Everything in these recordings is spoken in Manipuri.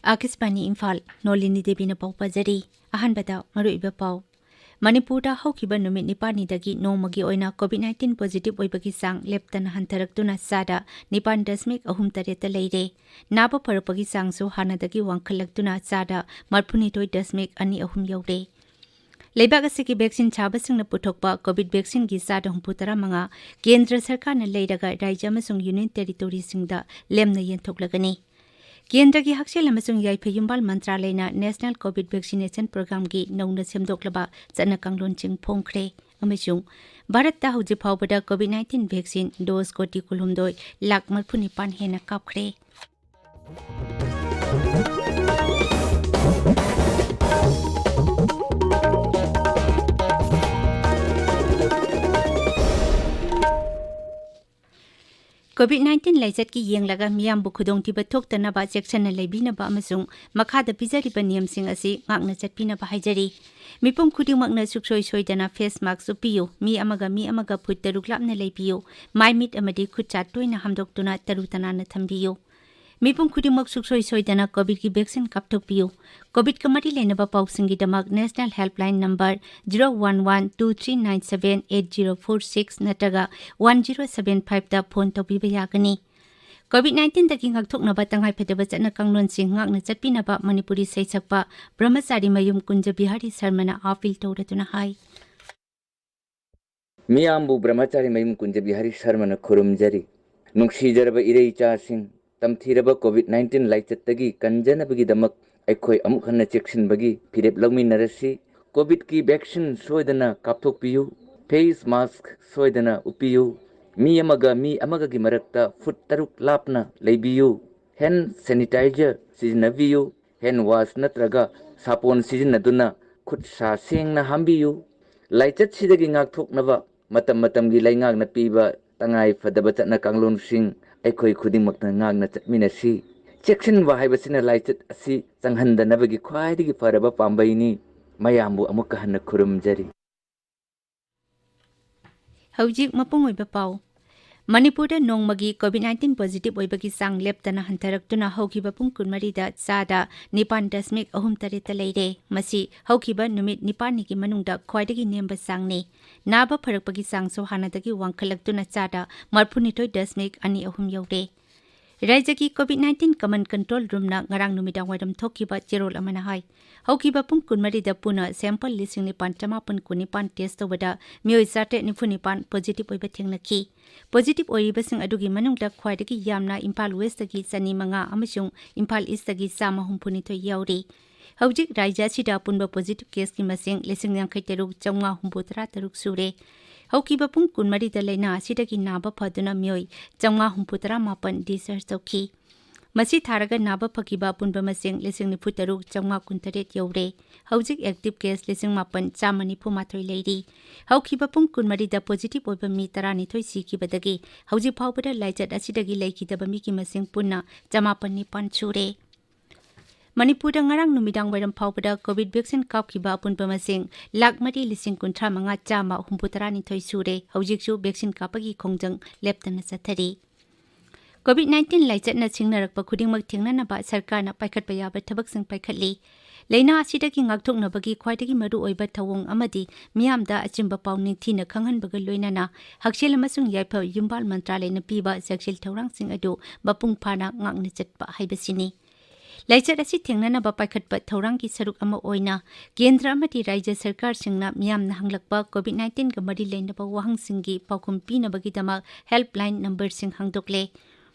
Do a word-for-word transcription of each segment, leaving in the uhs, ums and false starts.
ꯑꯥꯀꯥꯁꯕꯥꯅꯤ ꯏꯝꯐꯥꯜ, ꯅꯣꯂꯤꯅꯤ ꯗꯦꯕꯤꯅ ꯄꯥꯎ ꯄꯥꯖꯔꯤ꯫ ꯑꯍꯥꯟꯕꯗ ꯃꯔꯨꯑꯣꯏꯕ ꯄꯥꯎ꯫ ꯃꯅꯤꯄꯨꯔꯗ ꯍꯧꯈꯤꯕ ꯅꯨꯃꯤꯠ ꯅꯤꯄꯥꯜꯅꯤꯗꯒꯤ ꯅꯣꯡꯃꯒꯤ ꯑꯣꯏꯅ COVID nineteen positive ꯑꯣꯏꯕꯒꯤ ꯆꯥꯡ ꯂꯦꯞꯇꯅ ꯍꯟꯊꯔꯛꯇꯨꯅ ꯆꯥꯗ ꯅꯤꯄꯥꯟ ꯗꯁꯃꯤꯛ ꯑꯍꯨꯝ ꯇꯔꯦꯠꯇ ꯂꯩꯔꯦ꯫ ꯅꯥꯕ ꯐꯔꯛꯄꯒꯤ ꯆꯥꯡꯁꯨ ꯍꯥꯟꯅꯗꯒꯤ ꯋꯥꯡꯈꯠꯂꯛꯇꯨꯅ ꯆꯥꯗ ꯃꯔꯐꯨꯅꯤꯊꯣꯏ ꯗꯁꯃꯤꯛ ꯑꯅꯤ ꯑꯍꯨꯝ ꯌꯧꯔꯦ꯫ ꯂꯩꯕꯥꯛ ꯑꯁꯤꯒꯤ vaccine ꯁꯥꯕꯁꯤꯡꯅ ꯄꯨꯊꯣꯛꯄ COVID vaccineꯒꯤ ꯆꯥꯗ ꯍꯨꯝꯐꯨꯇꯔꯥ ꯃꯉꯥ ꯀꯦꯟꯗ꯭ꯔ ꯁꯔꯀꯥꯔꯅ ꯂꯩꯔꯒ ꯔꯥꯖ꯭ꯌ ꯑꯃꯁꯨꯡ Union Territoryꯁꯤꯡꯗ ꯂꯦꯝꯅ ꯌꯦꯟꯊꯣꯛꯂꯒꯅꯤ꯫ ꯀꯦꯟꯗ꯭ꯔꯒꯤ ꯍꯛꯁꯦꯜ ꯑꯃꯁꯨꯡ ꯌꯥꯏꯐ ꯌꯨꯝꯕꯥꯜ ꯃꯟꯇ꯭ꯔꯥꯂꯌꯅ National COVID Vaccination Programꯒꯤ ꯅꯧꯅ ꯁꯦꯝꯗꯣꯛꯂꯕ ꯆꯠꯅ ꯀꯥꯡꯂꯣꯟꯁꯤꯡ ꯐꯣꯡꯈ꯭ꯔꯦ ꯑꯃꯁꯨꯡ ꯚꯥꯔꯠꯇ ꯍꯧꯖꯤꯛ ꯐꯥꯎꯕꯗ COVID nineteen vaccine dose ꯀꯣꯇꯤ ꯀꯨꯟꯍꯨꯝꯗꯣꯏ ꯂꯥꯈ ꯃꯔꯐꯨꯅꯤꯄꯥꯟ ꯍꯦꯟꯅ ꯀꯥꯞꯈ꯭ꯔꯦ꯫ COVID nineteen ꯂꯥꯏꯆꯠꯀꯤ ꯌꯦꯡꯂꯒ ꯃꯤꯌꯥꯝꯕꯨ ꯈꯨꯗꯣꯡꯊꯤꯕ ꯊꯣꯛꯇꯅꯕ ꯆꯦꯛꯁꯤꯟꯅ ꯂꯩꯕꯤꯅꯕ ꯑꯃꯁꯨꯡ ꯃꯈꯥꯗ ꯄꯤꯖꯔꯤꯕ ꯅꯤꯌꯝꯁꯤꯡ ꯑꯁꯤ ꯉꯥꯛꯅ ꯆꯠꯄꯤꯅꯕ ꯍꯥꯏꯖꯔꯤ꯫ ꯃꯤꯄꯨꯝ ꯈꯨꯗꯤꯡꯃꯛꯅ ꯁꯨꯡꯁꯣꯏ ꯁꯣꯏꯗꯅ face mask ꯎꯞꯄꯤꯌꯨ, ꯃꯤ ꯑꯃꯒ ꯃꯤ ꯑꯃꯒ ꯐꯨꯠ ꯇꯔꯨꯛ ꯂꯥꯞꯅ ꯂꯩꯕꯤꯌꯨ, ꯃꯥꯏ ꯃꯤꯠ ꯑꯃꯗꯤ ꯈꯨꯠ ꯆꯥ ꯇꯣꯏꯅ ꯍꯥꯝꯗꯣꯛꯇꯨꯅ ꯇꯔꯨ ꯇꯅꯥꯟꯅ ꯊꯝꯕꯤꯌꯨ꯫ ꯃꯤꯄꯨꯝ ꯈꯨꯗꯤꯡꯃꯛ ꯁꯨꯡꯁꯣꯏ ꯁꯣꯏꯗꯅ COVIDꯀꯤ vaccine ꯀꯥꯞꯊꯣꯛꯄꯤꯌꯨ꯫ COVIDꯀ ꯃꯔꯤ ꯂꯩꯅꯕ ꯄꯥꯎꯁꯤꯡꯒꯤꯗꯃꯛ National Helpline number zero one one two three nine seven eight zero four six ꯅꯠꯇ꯭ꯔꯒ one zero seven fiveꯇ phone ꯇꯧꯕꯤꯕ ꯌꯥꯒꯅꯤ꯫ COVID nineteenꯗꯒꯤ ꯉꯥꯛꯊꯣꯛꯅꯕ ꯇꯉꯥꯏꯐꯗꯕ ꯆꯠꯅ ꯀꯥꯡꯂꯣꯟꯁꯤꯡ ꯉꯥꯛꯅ ꯆꯠꯄꯤꯅꯕ ꯃꯅꯤꯄꯨꯔꯤ ꯁꯩꯁꯛꯄ ꯕ꯭ꯔꯍꯃꯆꯥꯔꯤ ꯃꯌꯨꯝ ꯀꯨꯟꯖ ꯕꯤꯍꯥꯔꯤ ꯁꯔꯃꯅ appeal ꯇꯧꯔꯗꯨꯅ ꯍꯥꯏ꯫ ꯃꯤꯌꯥꯝꯕꯨ ꯕ꯭ꯔꯍꯃꯆꯥꯔꯤ ꯃꯌꯨꯝ ꯀꯨꯟꯖ ꯕꯤꯍꯥꯔꯤ ꯁꯔꯃꯅ ꯈꯨꯔꯨꯝꯖꯔꯤ꯫ ꯅꯨꯡꯁꯤꯖꯔꯕ ꯏꯔꯩ ꯏꯆꯥꯁꯤꯡ, ꯇꯝꯊꯤꯔꯕ COVID nineteen ꯂꯥꯏꯆꯠꯇꯒꯤ ꯀꯟꯖꯅꯕꯒꯤꯗꯃꯛ ꯑꯩꯈꯣꯏ ꯑꯃꯨꯛ ꯍꯟꯅ ꯆꯦꯛꯁꯤꯟꯕꯒꯤ ꯐꯤꯔꯦꯞ ꯂꯧꯃꯤꯟꯅꯔꯁꯤ꯫ COVIDꯀꯤ vaccine ꯁꯣꯏꯗꯅ ꯀꯥꯞꯊꯣꯛꯄꯤꯌꯨ꯫ Face mask ꯁꯣꯏꯗꯅ ꯎꯞꯄꯤꯌꯨ꯫ ꯃꯤ ꯑꯃꯒ ꯃꯤ ꯑꯃꯒꯒꯤ ꯃꯔꯛꯇ ꯐꯨꯠ ꯇꯔꯨꯛ ꯂꯥꯞꯅ ꯂꯩꯕꯤꯌꯨ꯫ Hand sanitizer ꯁꯤꯖꯤꯟꯅꯕꯤꯌꯨ꯫ Hand wash ꯅꯠꯇ꯭ꯔꯒ ꯁꯥꯄꯣꯟ ꯁꯤꯖꯤꯟꯅꯗꯨꯅ ꯈꯨꯠ ꯁꯥ ꯁꯦꯡꯅ ꯍꯥꯝꯕꯤꯌꯨ꯫ ꯂꯥꯏꯆꯠꯁꯤꯗꯒꯤ ꯉꯥꯛꯊꯣꯛꯅꯕ ꯃꯇꯝ ꯃꯇꯝꯒꯤ ꯂꯩꯉꯥꯛꯅ ꯄꯤꯕ ꯇꯉꯥꯏ ꯐꯗꯕ ꯆꯠꯅ ꯀꯥꯡꯂꯣꯟꯁꯤꯡ ꯑꯩꯈꯣꯏ ꯈꯨꯗꯤꯡꯃꯛꯅ ꯉꯥꯛꯅ ꯆꯠꯃꯤꯟꯅꯁꯤ꯫ ꯆꯦꯛꯁꯤꯟꯕ ꯍꯥꯏꯕꯁꯤꯅ ꯂꯥꯏꯆꯠ ꯑꯁꯤ ꯆꯪꯍꯟꯗꯅꯕꯒꯤ ꯈ꯭ꯋꯥꯏꯗꯒꯤ ꯐꯔꯕ ꯄꯥꯝꯕꯩꯅꯤ꯫ ꯃꯌꯥꯝꯕꯨ ꯑꯃꯨꯛꯀ ꯍꯟꯅ ꯈꯨꯔꯨꯝꯖꯔꯤ꯫ ꯍꯧꯖꯤꯛ ꯃꯄꯨꯡ ꯑꯣꯏꯕ ꯄꯥꯎ꯫ ꯃꯅꯤꯄꯨꯔꯗ ꯅꯣꯡꯃꯒꯤ ꯀꯣꯚꯤꯗ ꯅꯥꯏꯟꯇꯤꯟ ꯄꯣꯖꯤꯇꯤꯚ ꯑꯣꯏꯕꯒꯤ ꯆꯥꯡ ꯂꯦꯞꯇꯅ ꯍꯟꯊꯔꯛꯇꯨꯅ ꯍꯧꯈꯤꯕ ꯄꯨꯡ ꯀꯨꯟꯃꯔꯤꯗ ꯆꯥꯗ ꯅꯤꯄꯥꯟ ꯗꯁꯃꯤꯛ ꯑꯍꯨꯝ ꯇꯔꯦꯠꯇ ꯂꯩꯔꯦ꯫ ꯃꯁꯤ ꯍꯧꯈꯤꯕ ꯅꯨꯃꯤꯠ ꯅꯤꯄꯥꯜꯅꯤꯒꯤ ꯃꯅꯨꯡꯗ ꯈ꯭ꯋꯥꯏꯗꯒꯤ ꯅꯦꯝꯕ ꯆꯥꯡꯅꯤ꯫ ꯅꯥꯕ ꯐꯔꯛꯄꯒꯤ ꯆꯥꯡꯁꯨ ꯍꯥꯟꯅꯗꯒꯤ ꯋꯥꯡꯈꯠꯂꯛꯇꯨꯅ ꯆꯥꯗ ꯃꯔꯤꯐꯨꯅꯤꯊꯣꯏ ꯗꯁꯃꯤꯛ ꯑꯅꯤ ꯑꯍꯨꯝ ꯌꯧꯔꯦ꯫ ꯔꯥꯖ꯭ꯌꯒꯤ ꯀꯣꯚꯤꯗ ꯅꯥꯏꯟꯇꯤꯟ ꯀꯃꯟ ꯀꯟꯇ꯭ꯔꯣꯜ ꯔꯨꯝꯅ ꯉꯔꯥꯡ ꯅꯨꯃꯤꯗꯥꯡ ꯋꯥꯏꯔꯝ ꯊꯣꯛꯈꯤꯕ ꯆꯦꯔꯣꯜ ꯑꯃꯅ ꯍꯥꯏ, ꯍꯧꯈꯤꯕ ꯄꯨꯡ ꯀꯨꯟꯃꯔꯤꯗ ꯄꯨꯟꯅ ꯁꯦꯝꯄꯜ ꯂꯤꯁꯤꯡ ꯅꯤꯄꯥꯟ ꯆꯃꯥꯄꯟ ꯀꯨꯟꯅꯤꯄꯥꯟ ꯇꯦꯁ ꯇꯧꯕꯗ ꯃꯤꯑꯣꯏ ꯆꯥꯇ꯭ꯔꯦꯠ ꯅꯤꯐꯨ ꯅꯤꯄꯥꯟ ꯄꯣꯖꯤꯇꯤꯚ ꯑꯣꯏꯕ ꯊꯦꯡꯅꯈꯤ꯫ ꯄꯣꯖꯤꯇꯤꯚ ꯑꯣꯏꯔꯤꯕꯁꯤꯡ ꯑꯗꯨꯒꯤ ꯃꯅꯨꯡꯗ ꯈ꯭ꯋꯥꯏꯗꯒꯤ ꯌꯥꯝꯅ ꯏꯝꯐꯥꯜ ꯋꯦꯁꯇꯒꯤ ꯆꯅꯤ ꯃꯉꯥ ꯑꯃꯁꯨꯡ ꯏꯝꯐꯥꯜ ꯏꯁꯇꯒꯤ ꯆꯥꯝꯃ ꯍꯨꯝꯐꯨꯅꯤꯊꯣꯏ ꯌꯥꯎꯔꯤ꯫ ꯍꯧꯖꯤꯛ ꯔꯥꯖ꯭ꯌ ꯑꯁꯤꯗ ꯑꯄꯨꯟꯕ ꯄꯣꯖꯤꯇꯤꯚ ꯀꯦꯁꯀꯤ ꯃꯁꯤꯡ ꯂꯤꯁꯤꯡ ꯌꯥꯡꯈꯩ ꯇꯔꯨꯛ ꯆꯥꯝꯃꯉꯥ ꯍꯨꯝꯐꯨ ꯇꯔꯥ ꯇꯔꯨꯛ ꯁꯨꯔꯦ꯫ ꯍꯧꯈꯤꯕ ꯄꯨꯡ ꯀꯨꯟꯃꯔꯤꯗ ꯂꯥꯏꯅꯥ ꯑꯁꯤꯗꯒꯤ ꯅꯥꯕ ꯐꯗꯨꯅ ꯃꯤꯑꯣꯏ ꯆꯥꯝꯃꯉꯥ ꯍꯨꯝꯐꯨ ꯇꯔꯥ ꯃꯥꯄꯟ ꯗꯤꯁꯆꯥꯔꯖ ꯇꯧꯈꯤ꯫ ꯃꯁꯤ ꯊꯥꯔꯒ ꯅꯥꯕ ꯐꯈꯤꯕ ꯑꯄꯨꯟꯕ ꯃꯁꯤꯡ ꯂꯤꯁꯤꯡ ꯅꯤꯐꯨ ꯇꯔꯨꯛ ꯆꯥꯝꯃꯉꯥ ꯀꯨꯟꯇꯔꯦꯠ ꯌꯧꯔꯦ꯫ ꯍꯧꯖꯤꯛ ꯑꯦꯛꯇꯤꯚ ꯀꯦꯁ ꯂꯤꯁꯤꯡ ꯃꯥꯄꯟ ꯆꯥꯝꯃ ꯅꯤꯐꯨ ꯃꯥꯊꯣꯏ ꯂꯩꯔꯤ꯫ ꯍꯧꯈꯤꯕ ꯄꯨꯡ ꯀꯨꯟꯃꯔꯤꯗ ꯄꯣꯖꯤꯇꯤꯚ ꯑꯣꯏꯕ ꯃꯤ ꯇꯔꯥꯅꯤꯊꯣꯏ ꯁꯤꯈꯤꯕꯗꯒꯤ ꯍꯧꯖꯤꯛ ꯐꯥꯎꯕꯗ ꯂꯥꯏꯆꯠ ꯑꯁꯤꯗꯒꯤ ꯂꯩꯈꯤꯗꯕ ꯃꯤꯒꯤ ꯃꯁꯤꯡ ꯄꯨꯟꯅ ꯆꯃꯥꯄꯟ ꯅꯤꯄꯥꯟ ꯁꯨꯔꯦ꯫ ꯃꯅꯤꯄꯨꯔꯗ ꯉꯔꯥꯡ ꯅꯨꯃꯤꯗꯥꯡ ꯋꯥꯏꯔꯝ ꯐꯥꯎꯕꯗ ꯀꯣꯚꯤꯗ ꯚꯦꯛꯁꯤꯟ ꯀꯥꯞꯈꯤꯕ ꯑꯄꯨꯟꯕ ꯃꯁꯤꯡ ꯂꯥꯈ ꯃꯔꯤ ꯂꯤꯁꯤꯡ ꯀꯨꯟꯊ꯭ꯔꯥ ꯃꯉꯥ ꯆꯥꯝꯃ ꯍꯨꯝꯐꯨ ꯇꯔꯥꯅꯤꯊꯣꯏ ꯁꯨꯔꯦ꯫ ꯍꯧꯖꯤꯛꯁꯨ ꯚꯦꯛꯁꯤꯟ ꯀꯥꯞꯄꯒꯤ ꯈꯣꯡꯖꯪ ꯂꯦꯞꯇꯅ ꯆꯠꯊꯔꯤ꯫ ꯀꯣꯚꯤꯗ ꯅꯥꯏꯟꯇꯤꯟ ꯂꯥꯏꯆꯠꯅ ꯁꯤꯡꯅꯔꯛꯄ ꯈꯨꯗꯤꯡꯃꯛ ꯊꯦꯡꯅꯅꯕ ꯁꯔꯀꯥꯔꯅ ꯄꯥꯏꯈꯠꯄ ꯌꯥꯕ ꯊꯕꯛꯁꯤꯡ ꯄꯥꯏꯈꯠꯂꯤ꯫ ꯂꯥꯏꯅꯥ ꯑꯁꯤꯗꯒꯤ ꯉꯥꯛꯊꯣꯛꯅꯕꯒꯤ ꯈ꯭ꯋꯥꯏꯗꯒꯤ ꯃꯔꯨꯑꯣꯏꯕ ꯊꯧꯑꯣꯡ ꯑꯃꯗꯤ ꯃꯤꯌꯥꯝꯗ ꯑꯆꯨꯝꯕ ꯄꯥꯎ ꯅꯤꯡꯊꯤꯅ ꯈꯪꯍꯟꯕꯒ ꯂꯣꯏꯅꯅ ꯍꯛꯁꯦꯜ ꯑꯃꯁꯨꯡ ꯌꯥꯏꯐ ꯌꯨꯝꯕꯥꯜ ꯃꯟꯇ꯭ꯔꯥꯂꯌꯅ ꯄꯤꯕ ꯆꯦꯛꯁꯤꯜ ꯊꯧꯔꯥꯡꯁꯤꯡ ꯑꯗꯨ ꯃꯄꯨꯡ ꯐꯥꯅ ꯉꯥꯛꯅ ꯆꯠꯄ ꯍꯥꯏꯕꯁꯤꯅꯤ꯫ ꯂꯥꯏꯆꯠ ꯑꯁꯤ ꯊꯦꯡꯅꯅꯕ ꯄꯥꯏꯈꯠꯄ ꯊꯧꯔꯥꯡꯒꯤ ꯁꯔꯨꯛ ꯑꯃ ꯑꯣꯏꯅ ꯀꯦꯟꯗ꯭ꯔ ꯑꯃꯗꯤ ꯔꯥꯖ꯭ꯌ ꯁꯔꯀꯥꯔꯁꯤꯡꯅ ꯃꯤꯌꯥꯝꯅ ꯍꯪꯂꯛꯄ ꯀꯣꯚꯤꯗ ꯅꯥꯏꯟꯇꯤꯟꯒ ꯃꯔꯤ ꯂꯩꯅꯕ ꯋꯥꯍꯪꯁꯤꯡꯒꯤ ꯄꯥꯎꯈꯨꯝ ꯄꯤꯅꯕꯒꯤꯗꯃꯛ ꯍꯦꯜꯞꯂꯥꯏꯟ ꯅꯝꯕꯔꯁꯤꯡ ꯍꯥꯡꯗꯣꯛꯂꯦ꯫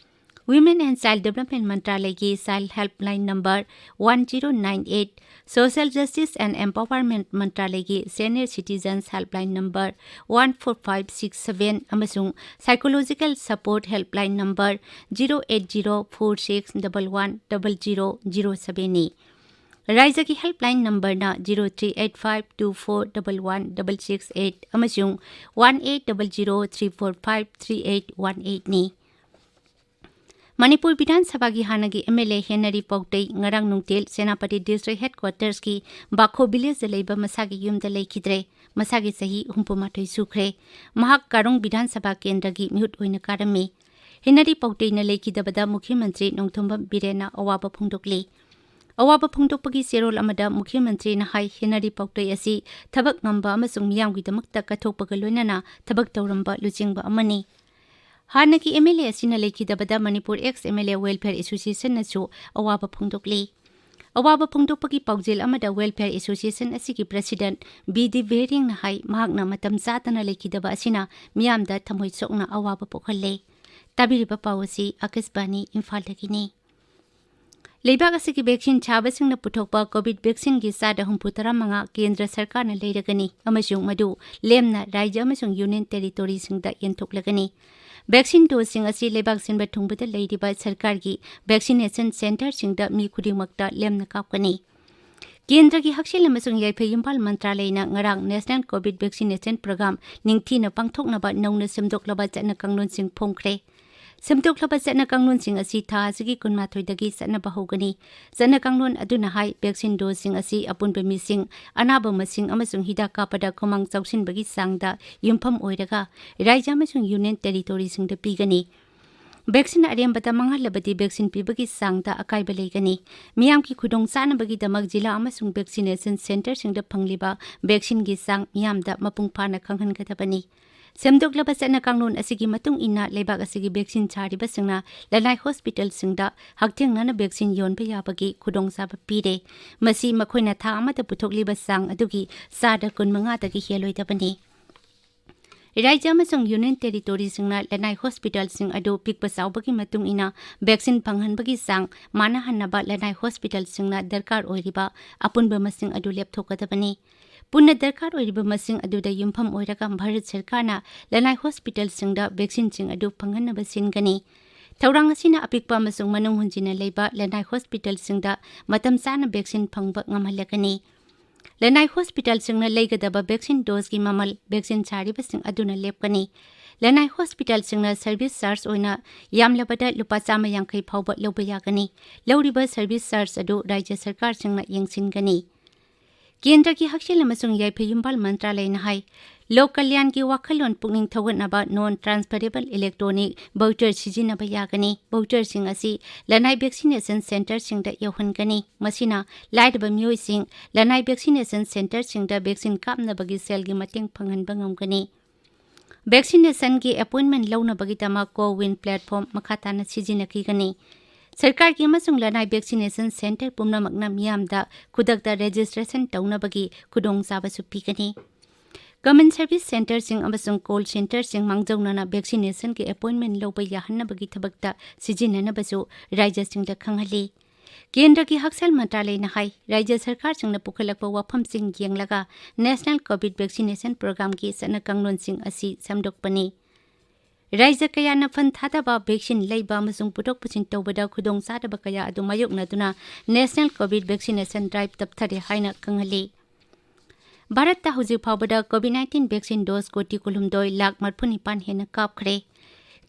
Women and Child Development ꯃꯟꯇ꯭ꯔꯥꯂꯌꯒꯤ child helpline number one zero nine eight, social justice and empowerment ꯃꯟꯇ꯭ꯔꯥꯂꯌꯒꯤ senior citizens helpline number one four five six seven ꯑꯃꯁꯨꯡ psychological support helpline number zero eight zero four six double one double zero zero ꯁꯚꯦꯟꯅꯤ꯫ ꯔꯥꯏꯖꯒꯤ ꯍꯦꯜꯞꯂꯥꯏꯟ ꯅꯝꯕꯔꯅ zero three eight five two four double one double six eight ꯑꯃꯁꯨꯡ one eight double zero three four five three eight one ꯑꯩꯠꯅꯤ꯫ ꯃꯅꯤꯄꯨꯔ ꯕꯤꯙꯥꯟ ꯁꯚꯥꯒꯤ ꯍꯥꯟꯅꯒꯤ ꯑꯦꯝ ꯑꯦꯜ ꯑꯦ ꯍꯦꯅꯔꯤ ꯄꯥꯎꯇꯩ ꯉꯔꯥꯡ ꯅꯨꯡꯊꯤꯜ ꯁꯦꯅꯥꯄꯇꯤ ꯗꯤꯁꯇ꯭ꯔꯤꯛ ꯍꯦꯗꯀ꯭ꯋꯥꯇꯔꯁꯀꯤ ꯕꯥꯈꯣ ꯚꯤꯂꯦꯖꯇ ꯂꯩꯕ ꯃꯁꯥꯒꯤ ꯌꯨꯝꯗ ꯂꯩꯈꯤꯗ꯭ꯔꯦ꯫ ꯃꯁꯥꯒꯤ ꯆꯍꯤ ꯍꯨꯝꯐꯨ ꯃꯥꯊꯣꯏ ꯁꯨꯈ꯭ꯔꯦ꯫ ꯃꯍꯥꯛ ꯀꯥꯔꯣꯡ ꯕꯤꯙꯥꯟ ꯁꯚꯥ ꯀꯦꯟꯗ꯭ꯔꯒꯤ ꯃꯤꯍꯨꯠ ꯑꯣꯏꯅ ꯀꯥꯔꯝꯃꯤ꯫ ꯍꯦꯅꯔꯤ ꯄꯥꯎꯇꯩꯅ ꯂꯩꯈꯤꯗꯕꯗ ꯃꯨꯈ꯭ꯌ ꯃꯟꯇ꯭ꯔꯤ ꯅꯣꯡꯊꯣꯝꯕꯝ ꯕꯤꯔꯦꯟꯅ ꯑꯋꯥꯕ ꯐꯣꯡꯗꯣꯛꯂꯤ꯫ ꯑꯋꯥꯕ ꯐꯣꯡꯗꯣꯛꯄꯒꯤ ꯆꯦꯔꯣꯜ ꯑꯃꯗ ꯃꯨꯈ꯭ꯌ ꯃꯟꯇ꯭ꯔꯤꯅ ꯍꯥꯏ, ꯍꯦꯅꯔꯤ ꯄꯥꯎꯇꯩ ꯑꯁꯤ ꯊꯕꯛ ꯉꯝꯕ ꯑꯃꯁꯨꯡ ꯃꯤꯌꯥꯝꯒꯤꯗꯃꯛꯇ ꯀꯠꯊꯣꯛꯄꯒ ꯂꯣꯏꯅꯅ ꯊꯕꯛ ꯇꯧꯔꯝꯕ ꯂꯨꯆꯤꯡꯕ ꯑꯃꯅꯤ꯫ ꯍꯥꯟꯅꯒꯤ ꯑꯦꯝ ꯑꯦꯜ ꯑꯦ ꯑꯁꯤꯅ ꯂꯩꯈꯤꯗꯕꯗ Manipur ex M L A welfare ꯑꯦꯁꯣꯁꯤꯌꯦꯁꯟꯅꯁꯨ ꯑꯋꯥꯕ ꯐꯣꯡꯗꯣꯛꯂꯤ꯫ ꯑꯋꯥꯕ ꯐꯣꯡꯗꯣꯛꯄꯒꯤ ꯄꯥꯎꯖꯦꯜ ꯑꯃꯗ ꯋꯦꯜꯐꯤꯌꯔ ꯑꯦꯁꯣꯁꯤꯌꯦꯁꯟ ꯑꯁꯤꯒꯤ ꯄ꯭ꯔꯁꯤꯗꯦꯟꯠ ꯕꯤ ꯗꯤ ꯕꯦꯔꯤꯡꯅ ꯍꯥꯏ, ꯃꯍꯥꯛꯅ ꯃꯇꯝ ꯆꯥꯗꯅ ꯂꯩꯈꯤꯗꯕ ꯑꯁꯤꯅ ꯃꯤꯌꯥꯝꯗ ꯊꯃꯣꯏ ꯁꯣꯛꯅ ꯑꯋꯥꯕ ꯄꯣꯛꯍꯜꯂꯦ꯫ ꯇꯥꯕꯤꯔꯤꯕ ꯄꯥꯎ ꯑꯁꯤ ꯑꯥꯀꯥꯁꯕꯥꯅꯤ ꯏꯝꯐꯥꯜꯗꯒꯤꯅꯤ꯫ ꯂꯩꯕꯥꯛ ꯑꯁꯤꯒꯤ ꯚꯦꯛꯁꯤꯟ ꯁꯥꯕꯁꯤꯡꯅ ꯄꯨꯊꯣꯛꯄ ꯀꯣꯚꯤꯗ ꯚꯦꯛꯁꯤꯟꯒꯤ ꯆꯥꯗ ꯍꯨꯝꯐꯨ ꯇꯔꯥ ꯃꯉꯥ ꯀꯦꯟꯗ꯭ꯔ ꯁꯔꯀꯥꯔꯅ ꯂꯩꯔꯒꯅꯤ ꯑꯃꯁꯨꯡ ꯃꯗꯨ ꯂꯦꯝꯅ ꯔꯥꯖ꯭ꯌ ꯑꯃꯁꯨꯡ ꯌꯨꯅꯤꯌꯟ ꯇꯦꯔꯤꯇꯣꯔꯤꯁꯤꯡꯗ ꯌꯦꯟꯊꯣꯛꯂꯒꯅꯤ꯫ ꯚꯦꯛꯁꯤꯟ ꯗꯣꯁꯁꯤꯡ ꯑꯁꯤ ꯂꯩꯕꯥꯛ ꯁꯤꯟꯕ ꯊꯨꯡꯕꯗ ꯂꯩꯔꯤꯕ ꯁꯔꯀꯥꯔꯒꯤ ꯚꯦꯛꯁꯤꯅꯦꯁꯟ ꯁꯦꯟꯇꯔꯁꯤꯡꯗ ꯃꯤ ꯈꯨꯗꯤꯡꯃꯛꯇ ꯂꯦꯝꯅ ꯀꯥꯞꯀꯅꯤ꯫ ꯀꯦꯟꯗ꯭ꯔꯒꯤ ꯍꯛꯁꯦꯜ ꯑꯃꯁꯨꯡ ꯌꯥꯏꯐ ꯌꯨꯝꯕꯥꯜ ꯃꯟꯇ꯭ꯔꯥꯂꯌꯅ ꯉꯔꯥꯡ ꯅꯦꯁꯅꯦꯜ ꯀꯣꯚꯤꯗ ꯚꯦꯛꯁꯤꯅꯦꯁꯟ ꯄ꯭ꯔꯣꯒ꯭ꯔꯥꯝ ꯅꯤꯡꯊꯤꯅ ꯄꯥꯡꯊꯣꯛꯅꯕ ꯅꯧꯅ ꯁꯦꯝꯗꯣꯛꯂꯕ ꯆꯠꯅ ꯀꯥꯡꯂꯣꯟꯁꯤꯡ ꯐꯣꯡꯈ꯭ꯔꯦ꯫ ꯁꯦꯝꯗꯣꯛꯂꯕ ꯆꯠꯅ ꯀꯥꯡꯂꯣꯟꯁꯤꯡ ꯑꯁꯤ ꯊꯥ ꯑꯁꯤꯒꯤ ꯀꯨꯟꯃꯥꯊꯣꯏꯗꯒꯤ ꯆꯠꯅꯕ ꯍꯧꯒꯅꯤ꯫ ꯆꯠꯅ ꯀꯥꯡꯂꯣꯟ ꯑꯗꯨꯅ ꯍꯥꯏ, ꯚꯦꯛꯁꯤꯟ ꯗꯣꯁꯁꯤꯡ ꯑꯁꯤ ꯑꯄꯨꯟꯕ ꯃꯤꯁꯤꯡ, ꯑꯅꯥꯕ ꯃꯁꯤꯡ ꯑꯃꯁꯨꯡ ꯍꯤꯗꯥꯛ ꯀꯥꯞꯄꯗ ꯈꯨꯃꯥꯡ ꯆꯥꯎꯁꯤꯟꯕꯒꯤ ꯆꯥꯡꯗ ꯌꯨꯝꯐꯝ ꯑꯣꯏꯔꯒ ꯔꯥꯖ꯭ꯌ ꯑꯃꯁꯨꯡ ꯌꯨꯅꯤꯌꯟ ꯇꯦꯔꯤꯇꯣꯔꯤꯁꯤꯡꯗ ꯄꯤꯒꯅꯤ꯫ ꯚꯦꯛꯁꯤꯟ ꯑꯔꯦꯝꯕꯗ ꯃꯥꯡꯍꯜꯂꯕꯗꯤ ꯚꯦꯛꯁꯤꯟ ꯄꯤꯕꯒꯤ ꯆꯥꯡꯗ ꯑꯀꯥꯏꯕ ꯂꯩꯒꯅꯤ꯫ ꯃꯤꯌꯥꯝꯒꯤ ꯈꯨꯗꯣꯡꯆꯥꯅꯕꯒꯤꯗꯃꯛ ꯖꯤꯂꯥ ꯑꯃꯁꯨꯡ ꯚꯦꯛꯁꯤꯅꯦꯁꯟ ꯁꯦꯟꯇꯔꯁꯤꯡꯗ ꯐꯪꯂꯤꯕ ꯚꯦꯛꯁꯤꯟꯒꯤ ꯆꯥꯡ ꯃꯤꯌꯥꯝꯗ ꯃꯄꯨꯡ ꯐꯥꯅ ꯈꯪꯍꯟꯒꯗꯕꯅꯤ꯫ ꯁꯦꯝꯗꯣꯛꯂꯕ ꯆꯠꯅ ꯀꯥꯡꯂꯣꯟ ꯑꯁꯤꯒꯤ ꯃꯇꯨꯡ ꯏꯟꯅ ꯂꯩꯕꯥꯛ ꯑꯁꯤꯒꯤ ꯚꯦꯛꯁꯤꯟ ꯁꯥꯔꯤꯕꯁꯤꯡꯅ ꯂꯅꯥꯏ ꯍꯣꯁꯄꯤꯇꯥꯜꯁꯤꯡꯗ ꯍꯛꯊꯦꯡꯅꯅ ꯚꯦꯛꯁꯤꯟ ꯌꯣꯟꯕ ꯌꯥꯕꯒꯤ ꯈꯨꯗꯣꯡꯆꯥꯕ ꯄꯤꯔꯦ꯫ ꯃꯁꯤ ꯃꯈꯣꯏꯅ ꯊꯥ ꯑꯃꯗ ꯄꯨꯊꯣꯛꯂꯤꯕ ꯆꯥꯡ ꯑꯗꯨꯒꯤ ꯆꯥꯗ ꯀꯨꯟꯃꯉꯥꯗꯒꯤ ꯍꯦꯜꯂꯣꯏꯗꯕꯅꯤ꯫ ꯔꯥꯖ꯭ꯌ ꯑꯃꯁꯨꯡ ꯌꯨꯅꯤꯌꯟ ꯇꯦꯔꯤꯇꯣꯔꯤꯁꯤꯡꯅ ꯂꯅꯥꯏ ꯍꯣꯁꯄꯤꯇꯥꯜꯁꯤꯡ ꯑꯗꯨ ꯄꯤꯛꯄ ꯆꯥꯎꯕꯒꯤ ꯃꯇꯨꯡ ꯏꯟꯅ ꯚꯦꯛꯁꯤꯟ ꯐꯪꯍꯟꯕꯒꯤ ꯆꯥꯡ ꯃꯥꯟꯅꯍꯟꯅꯕ ꯂꯅꯥꯏ ꯍꯣꯁꯄꯤꯇꯥꯜꯁꯤꯡꯅ ꯗꯔꯀꯥꯔ ꯑꯣꯏꯔꯤꯕ ꯑꯄꯨꯟꯕ ꯃꯁꯤꯡ ꯑꯗꯨ ꯂꯦꯞꯊꯣꯛꯀꯗꯕꯅꯤ꯫ ꯄꯨꯟꯅ ꯗꯔꯀꯥꯔ ꯑꯣꯏꯔꯤꯕ ꯃꯁꯤꯡ ꯑꯗꯨꯗ ꯌꯨꯝꯐꯝ ꯑꯣꯏꯔꯒ ꯚꯥꯔꯠ ꯁꯔꯀꯥꯔꯅ ꯂꯅꯥꯏ ꯍꯣꯁꯄꯤꯇꯥꯜꯁꯤꯡꯗ ꯚꯦꯛꯁꯤꯟꯁꯤꯡ ꯑꯗꯨ ꯐꯪꯍꯟꯅꯕ ꯁꯤꯟꯒꯅꯤ꯫ ꯊꯧꯔꯥꯡ ꯑꯁꯤꯅ ꯑꯄꯤꯛꯄ ꯑꯃꯁꯨꯡ ꯃꯅꯨꯡ ꯍꯨꯟꯖꯤꯟꯅ ꯂꯩꯕ ꯂꯅꯥꯏ ꯍꯣꯁꯄꯤꯇꯥꯜꯁꯤꯡꯗ ꯃꯇꯝ ꯆꯥꯅ ꯚꯦꯛꯁꯤꯟ ꯐꯪꯕ ꯉꯝꯍꯜꯂꯒꯅꯤ꯫ ꯂꯅꯥꯏ ꯍꯣꯁꯄꯤꯇꯥꯜꯁꯤꯡꯅ ꯂꯩꯒꯗꯕ ꯚꯦꯛꯁꯤꯟ ꯗꯣꯁꯀꯤ ꯃꯃꯜ ꯚꯦꯛꯁꯤꯟ ꯁꯥꯔꯤꯕꯁꯤꯡ ꯑꯗꯨꯅ ꯂꯦꯞꯀꯅꯤ꯫ ꯂꯅꯥꯏ ꯍꯣꯁꯄꯤꯇꯥꯜꯁꯤꯡꯅ ꯁꯔꯚꯤꯁ ꯆꯥꯔꯖ ꯑꯣꯏꯅ ꯌꯥꯝꯂꯕꯗ ꯂꯨꯄꯥ ꯆꯥꯝꯃ ꯌꯥꯡꯈꯩ ꯐꯥꯎꯕ ꯂꯧꯕ ꯌꯥꯒꯅꯤ꯫ ꯂꯧꯔꯤꯕ ꯁꯔꯚꯤꯁ ꯆꯥꯔꯖ ꯑꯗꯨ ꯔꯥꯖ꯭ꯌ ꯁꯔꯀꯥꯔꯁꯤꯡꯅ ꯌꯦꯡꯁꯤꯟꯒꯅꯤ꯫ ꯀꯦꯟꯗ꯭ꯔꯒꯤ ꯍꯛꯁꯦꯜ ꯑꯃꯁꯨꯡ ꯌꯥꯏꯐ ꯌꯨꯝꯕꯥꯜ ꯃꯟꯇ꯭ꯔꯥꯂꯌꯅ ꯍꯥꯏ, ꯂꯣꯛ ꯀꯜꯌꯥꯟꯒꯤ ꯋꯥꯈꯜꯂꯣꯟ ꯄꯨꯛꯅꯤꯡ ꯊꯧꯒꯠꯅꯕ non transferable electronic voucher ꯁꯤꯖꯤꯟꯅꯕ ꯌꯥꯒꯅꯤ꯫ Voucherꯁꯤꯡ ꯑꯁꯤ ꯂꯅꯥꯏ vaccination centreꯁꯤꯡꯗ ꯌꯧꯍꯟꯒꯅꯤ꯫ ꯃꯁꯤꯅ ꯂꯥꯏꯔꯕ ꯃꯤꯑꯣꯏꯁꯤꯡ ꯂꯅꯥꯏ vaccination centreꯁꯤꯡꯗ vaccine ꯀꯥꯞꯅꯕꯒꯤ ꯁꯦꯜꯒꯤ ꯃꯇꯦꯡ ꯐꯪꯍꯟꯕ ꯉꯝꯒꯅꯤ꯫ Vaccinationꯒꯤ appointment ꯂꯧꯅꯕꯒꯤꯗꯃꯛ CoWIN platform ꯃꯈꯥ ꯇꯥꯅ ꯁꯤꯖꯤꯟꯅꯈꯤꯒꯅꯤ꯫ ꯁꯔꯀꯥꯔꯒꯤ ꯑꯃꯁꯨꯡ ꯂꯅꯥꯏ vaccination centre ꯄꯨꯝꯅꯃꯛꯅ ꯃꯤꯌꯥꯝꯗ ꯈꯨꯗꯛꯇ registration ꯇꯧꯅꯕꯒꯤ ꯈꯨꯗꯣꯡꯆꯥꯕꯁꯨ ꯄꯤꯒꯅꯤ꯫ Common service centreꯁꯤꯡ ꯑꯃꯁꯨꯡ call centreꯁꯤꯡ ꯃꯥꯡꯖꯧꯅꯅ vaccinationꯒꯤ appointment ꯂꯧꯕ ꯌꯥꯍꯟꯅꯕꯒꯤ ꯊꯕꯛꯇ ꯁꯤꯖꯤꯟꯅꯅꯕꯁꯨ ꯔꯥꯖ꯭ꯌꯁꯤꯡꯗ ꯈꯪꯍꯜꯂꯤ꯫ ꯀꯦꯟꯗ꯭ꯔꯒꯤ ꯍꯛꯁꯦꯜ ꯃꯟꯇ꯭ꯔꯥꯂꯌꯅ ꯍꯥꯏ, ꯔꯥꯖ꯭ꯌ ꯁꯔꯀꯥꯔꯁꯤꯡꯅ ꯄꯨꯈꯠꯂꯛꯄ ꯋꯥꯐꯝꯁꯤꯡ ꯌꯦꯡꯂꯒ National COVID Vaccination Programꯒꯤ ꯆꯠꯅ ꯀꯥꯡꯂꯣꯟꯁꯤꯡ ꯑꯁꯤ ꯁꯦꯝꯗꯣꯛꯄꯅꯤ꯫ ꯔꯥꯖ꯭ꯌ ꯀꯌꯥꯅ fund ꯊꯥꯗꯕ, vaccine ꯂꯩꯕ ꯑꯃꯁꯨꯡ ꯄꯨꯊꯣꯛ ꯄꯨꯁꯤꯟ ꯇꯧꯕꯗ ꯈꯨꯗꯣꯡꯆꯥꯗꯕ ꯀꯌꯥ ꯑꯗꯨ ꯃꯥꯌꯣꯛꯅꯗꯨꯅ National COVID Vaccination Drive ꯇꯞꯊꯔꯦ ꯍꯥꯏꯅ ꯈꯪꯍꯜꯂꯤ꯫ ꯚꯥꯔꯠꯇ ꯍꯧꯖꯤꯛ ꯐꯥꯎꯕꯗ COVID nineteen vaccine dose ꯀꯣꯇꯤ ꯀꯨꯟꯍꯨꯝꯗꯣꯏ ꯂꯥꯈ ꯃꯔꯤꯐꯨ ꯅꯤꯄꯥꯟ ꯍꯦꯟꯅ ꯀꯥꯞꯈ꯭ꯔꯦ꯫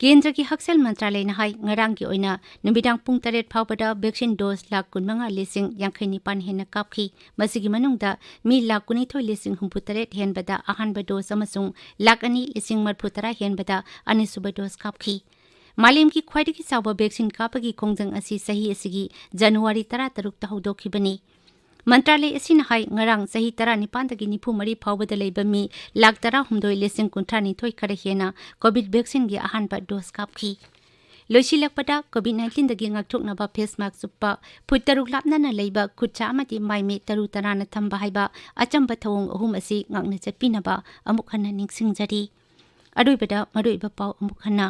ꯀꯦꯟꯗ꯭ꯔꯒꯤ ꯍꯛꯁꯦꯜ ꯃꯟꯇ꯭ꯔꯥꯂꯌꯅ ꯍꯥꯏ, ꯉꯔꯥꯡꯒꯤ ꯑꯣꯏꯅ ꯅꯨꯃꯤꯗꯥꯡ ꯄꯨꯡ ꯇꯔꯦꯠ ꯐꯥꯎꯕꯗ vaccine dose ꯂꯥꯈ ꯀꯨꯟꯃꯉꯥ ꯂꯤꯁꯤꯡ ꯌꯥꯡꯈꯩ ꯅꯤꯄꯥꯟ ꯍꯦꯟꯅ ꯀꯥꯞꯈꯤ꯫ ꯃꯁꯤꯒꯤ ꯃꯅꯨꯡꯗ ꯃꯤ ꯂꯥꯈ ꯀꯨꯟꯅꯤꯊꯣꯏ ꯂꯤꯁꯤꯡ ꯍꯨꯝꯐꯨ ꯇꯔꯦꯠ ꯍꯦꯟꯕꯗ ꯑꯍꯥꯟꯕ dose ꯑꯃꯁꯨꯡ ꯂꯥꯈ ꯑꯅꯤ ꯂꯤꯁꯤꯡ ꯃꯔꯤꯐꯨ ꯇꯔꯥ ꯍꯦꯟꯕꯗ ꯑꯅꯤꯁꯨꯕ dose ꯀꯥꯞꯈꯤ꯫ ꯃꯥꯂꯦꯝꯒꯤ ꯈ꯭ꯋꯥꯏꯗꯒꯤ ꯆꯥꯎꯕ vaccine ꯀꯥꯞꯄꯒꯤ ꯈꯣꯡꯖꯪ ꯑꯁꯤ ꯆꯍꯤ ꯑꯁꯤꯒꯤ ꯖꯅꯋꯥꯔꯤ ꯇꯔꯥꯇꯔꯨꯛꯇ ꯍꯧꯗꯣꯛꯈꯤꯕꯅꯤ꯫ ꯃꯟꯇ꯭ꯔꯥꯂꯌ ꯑꯁꯤꯅ ꯍꯥꯏ, ꯉꯔꯥꯡ ꯆꯍꯤ ꯇꯔꯥꯅꯤꯄꯥꯟꯗꯒꯤ ꯅꯤꯐꯨ ꯃꯔꯤ ꯐꯥꯎꯕꯗ ꯂꯩꯕ ꯃꯤ ꯂꯥꯈ ꯇꯔꯥꯍꯨꯝꯗꯣꯏ ꯂꯤꯁꯤꯡ ꯀꯨꯟꯊ꯭ꯔꯥ ꯅꯤꯊꯣꯏ ꯈꯔ ꯍꯦꯟꯅ COVID vaccineꯒꯤ ꯑꯍꯥꯟꯕ dose ꯀꯥꯞꯈꯤ꯫ ꯂꯣꯏꯁꯤꯜꯂꯛꯄꯗ, COVID nineteenꯗꯒꯤ ꯉꯥꯛꯊꯣꯛꯅꯕ face mask ꯎꯞꯄ, ꯐꯨꯠ ꯇꯔꯨꯛ ꯂꯥꯞꯅꯅ ꯂꯩꯕ, ꯈꯨꯠꯁꯥ ꯑꯃꯗꯤ ꯃꯥꯏ ꯃꯤꯠ ꯇꯔꯨ ꯇꯔꯥꯅ ꯊꯝꯕ ꯍꯥꯏꯕ ꯑꯆꯝꯕ ꯊꯧꯑꯣꯡ ꯑꯍꯨꯝ ꯑꯁꯤ ꯉꯥꯛꯅ ꯆꯠꯄꯤꯅꯕ ꯑꯃꯨꯛ ꯍꯟꯅ ꯅꯤꯡꯁꯤꯡꯖꯔꯤ꯫ ꯑꯔꯣꯏꯕꯗ ꯃꯔꯨꯑꯣꯏꯕ ꯄꯥꯎ ꯑꯃꯨꯛ ꯍꯟꯅ꯫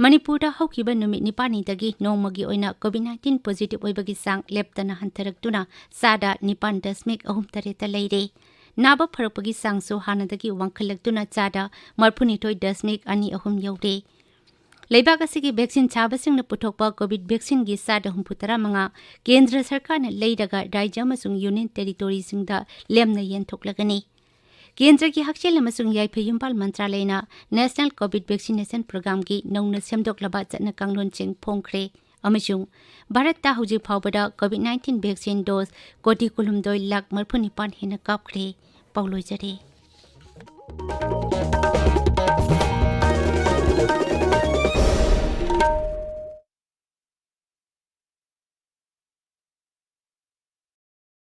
ꯃꯅꯤꯄꯨꯔꯗ ꯍꯧꯈꯤꯕ ꯅꯨꯃꯤꯠ ꯅꯤꯄꯥꯟꯅꯤꯗꯒꯤ ꯅꯣꯡꯃꯒꯤ ꯑꯣꯏꯅ COVID nineteen positive ꯑꯣꯏꯕꯒꯤ ꯆꯥꯡ ꯂꯦꯞꯇꯅ ꯍꯟꯊꯔꯛꯇꯨꯅ ꯆꯥꯗ ꯅꯤꯄꯥꯟ ꯗꯁꯃꯤꯛ ꯑꯍꯨꯝ ꯇꯔꯦꯠꯇ ꯂꯩꯔꯦ꯫ ꯅꯥꯕ ꯐꯔꯛꯄꯒꯤ ꯆꯥꯡꯁꯨ ꯍꯥꯟꯅꯗꯒꯤ ꯋꯥꯡꯈꯠꯂꯛꯇꯨꯅ ꯆꯥꯗ ꯃꯔꯤꯐꯨꯅꯤꯊꯣꯏ ꯗꯁꯃꯤꯛ ꯑꯅꯤ ꯑꯍꯨꯝ ꯌꯧꯔꯦ꯫ ꯂꯩꯕꯥꯛ ꯑꯁꯤꯒꯤ vaccine ꯁꯥꯕꯁꯤꯡꯅ ꯄꯨꯊꯣꯛꯄ COVID vaccineꯒꯤ ꯆꯥꯗ ꯍꯨꯝꯐꯨ ꯇꯔꯥ ꯃꯉꯥ ꯀꯦꯟꯗ꯭ꯔ ꯁꯔꯀꯥꯔꯅ ꯂꯩꯔꯒ ꯔꯥꯖ꯭ꯌ ꯑꯃꯁꯨꯡ Union Territoryꯁꯤꯡꯗ ꯂꯦꯝꯅ ꯌꯦꯟꯊꯣꯛꯂꯒꯅꯤ꯫ ꯀꯦꯟꯗ꯭ꯔꯒꯤ ꯍꯛꯁꯦꯜ ꯑꯃꯁꯨꯡ ꯌꯥꯏꯐ ꯌꯨꯝꯕꯥꯜ ꯃꯟꯇ꯭ꯔꯥꯂꯌꯅ National COVID Vaccination Programꯒꯤ ꯅꯧꯅ ꯁꯦꯝꯗꯣꯛꯂꯕ ꯆꯠꯅ ꯀꯥꯡꯂꯣꯟꯁꯤꯡ ꯐꯣꯡꯈ꯭ꯔꯦ ꯑꯃꯁꯨꯡ ꯚꯥꯔꯠꯇ ꯍꯧꯖꯤꯛ ꯐꯥꯎꯕꯗ COVID nineteen vaccine dose ꯀꯣꯇꯤ ꯀꯨꯟꯍꯨꯝꯗꯣꯏ ꯂꯥꯈ ꯃꯔꯤꯐꯨ ꯅꯤꯄꯥꯟ ꯍꯦꯟꯅ ꯀꯥꯞꯈ꯭ꯔꯦ꯫ ꯄꯥꯎ ꯂꯣꯏꯖꯔꯦ꯫